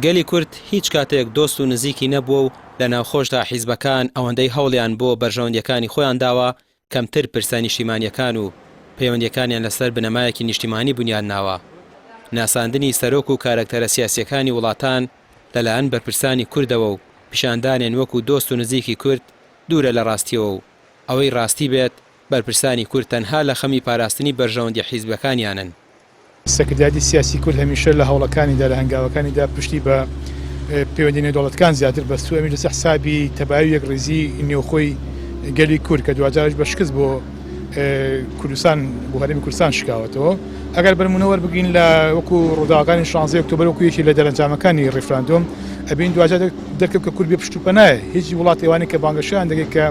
گەلی کورد هیچ کاتێک دۆست و نزیکی نەبووە و لە ناوخۆشدا حیزبەکان ئەوەندەی هەوڵیان بۆ بەرژەوەندییەکانی خۆیان داوە کەمتر پرسە نیشتیمانییەکان و پەیوەندییەکانیان لەسەر بنەمایەکی نیشتیمانی بونیاد ناوە. ناساندنی سەرۆک و کارەکتەرە سیاسییەکانی وڵاتان لەلایەن بەرپرسانی کوردەوە و پیشاندانیان وەکو دۆست و نزیکی کورد دوورە لە ڕاستییەوە و ئەوەی ڕاستی بێت بەرپرسانی کورد تەنها لە خەمی پاراستنی بەرژەوەندیە حیزبەکانیانن. سەرکردایەتی سیاسی کورد هەمیشە لە هەوڵەکانیدا، لە هەنگاوەکانیدا پشتی بە پەیوەندی نێودەوڵەتەکان زیاتر بەستووە، ئەمیش لەسەر حسابی تەبایی و یەکڕیزی نێوخۆی گەلی کورد کە دواجاریش بە شکست بۆ کوردستان بۆ هەرێمی کوردستان شکاوەتەوە. ئەگەر بەرمونە وەربگرین لە وەکو ڕووداوەکانی شانزەی ئۆکتۆبەر وەکو یەکی لە دەرەنجامەکانی ڕیفراندۆم ئەبین دواجار دەرکەوت کە کورد بێ پشت و پەنایە هیچ وڵات ئەوانەی کە بانگەشەیان دەکەن کە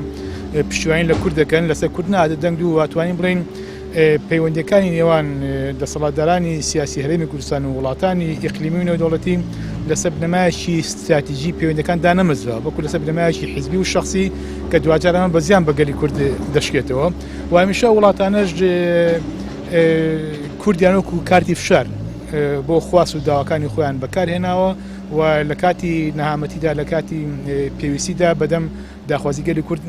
پشتیوانی لە کورد دەکەن لەسەر کورد نادە دەنگ دوو واتوانین بڵێین پەیوەندیەکانی نێوان دەسەڵاتدارانی سیاسی هەرێمی کوردستان و وڵاتانی ئیقلیمی و نێودەوڵەتی لەسەر بنەمایەکی ستراتیژی پەیوەندەکان دانەمەزرا بەڵکو لەسەر بنەمایەکی حیزبی و شخصی کە دواجار ئەمە بە زیان بە گەلی کورد دەشکێتەوە و هەمیشە وڵاتانەش کوردیان وەکو کارتی فشار بۆ خواست و داواکانی خۆیان بەکارهێناوە و لە کاتی نەهامەتیدا لە کاتی پێویستیدا بەدەم داخوازی گەلی کورد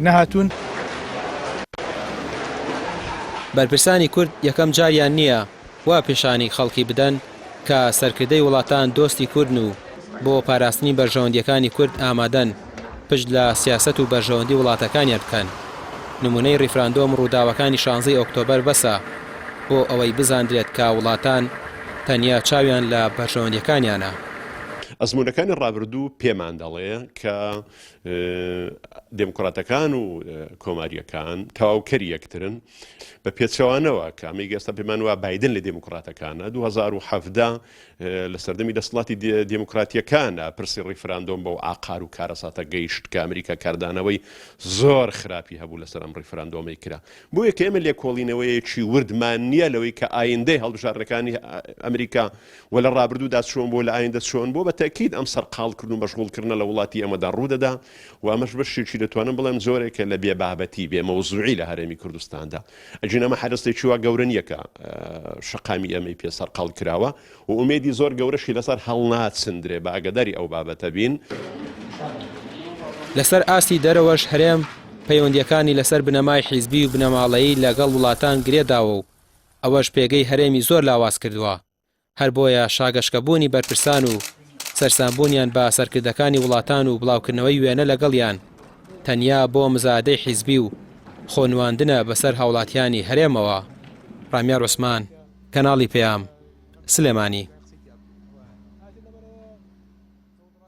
نەهاتوون. بەرپرسانی کورد یەکەم جاریان نییە وا پیشانی خەڵکی بدەن کە سەرکردەی وڵاتان دۆستی کوردن و بۆ پاراستنی بەرژەوەندییەکانی کورد ئامادەن پشت لە سیاسەت و بەرژەوەندی وڵاتەکانیان بکەن. نمونەی ڕیفراندۆم و ڕووداوەکانی شانزەی ئۆکتۆبەر بەسە بۆ ئەوەی بزاندرێت کە وڵاتان تەنیا چاویان لە بەرژەوەندییەکانیانە. ئەزموونەکانی ڕابردوو پێمان دەڵێ کە دێموکڕاتەکان و کۆمارییەکان تەواوکەری یەکترن، بە پێچەوانەوە کە ئەمەی ئێستا پێمان وا بایدن لە دێموکڕاتەکانە 2017 لە سەردەمی دەسەڵاتی دێموکراتییەکانە پرسی ڕیفراندۆم بەو ئاقار و کارەساتە گەیشت کە ئەمریکا کاردانەوەی زۆر خراپی هەبوو لەسەر ئەم ڕیفراندۆمەی کرا. بۆیە کە ئێمە لێکۆڵینەوەیەکی وردمان نییە لەوەی کە ئایندەی هەڵبژاردنەکانی ئەمریکا و لە ڕابردوودا چۆن بووە لە ئایندە چۆن بووە، بە تەئکید ئەم سەرقاڵکردن و مەشغوڵکردنە لە وڵاتی ئێمەدا ڕوودەدا و ئەمەش بەشێکی دەتوانم بڵێم جۆرێکە لە بێ بابەتی، بێ مەوزوعی لە هەرێمی کوردستاندا. ئەگینا ئەمە حەدەسێکی وا گەورە نییە کە شەقامی ئێمەی پێ سەرقاڵ کراوە و ئومێدی زۆر گەورەشی لەسەر هەڵناچندرێ، بە ئاگاداری ئەو بابەتە بین. لەسەر ئاستی دەرەوەش هەرێم پەیوەندییەکانی لەسەر بنەمای حیزبی و بنەماڵەیی لەگەڵ وڵاتان گرێ داوە و ئەوەش پێگەی هەرێمی زۆر لاواز کردووە، هەر بۆیە شاگەشکەبوونی بەرپرسان و سەرسامبوونیان بە سەرکردەکانی وڵاتان و بڵاوکردنەوەی وێنە لەگەڵیان تەنیا بۆ مزایەدەی حیزبی و خۆنواندنە بەسەر هاوڵاتیانی هەرێمەوە. ڕامیار عوسمان، کەناڵی پەیام، سلێمانی.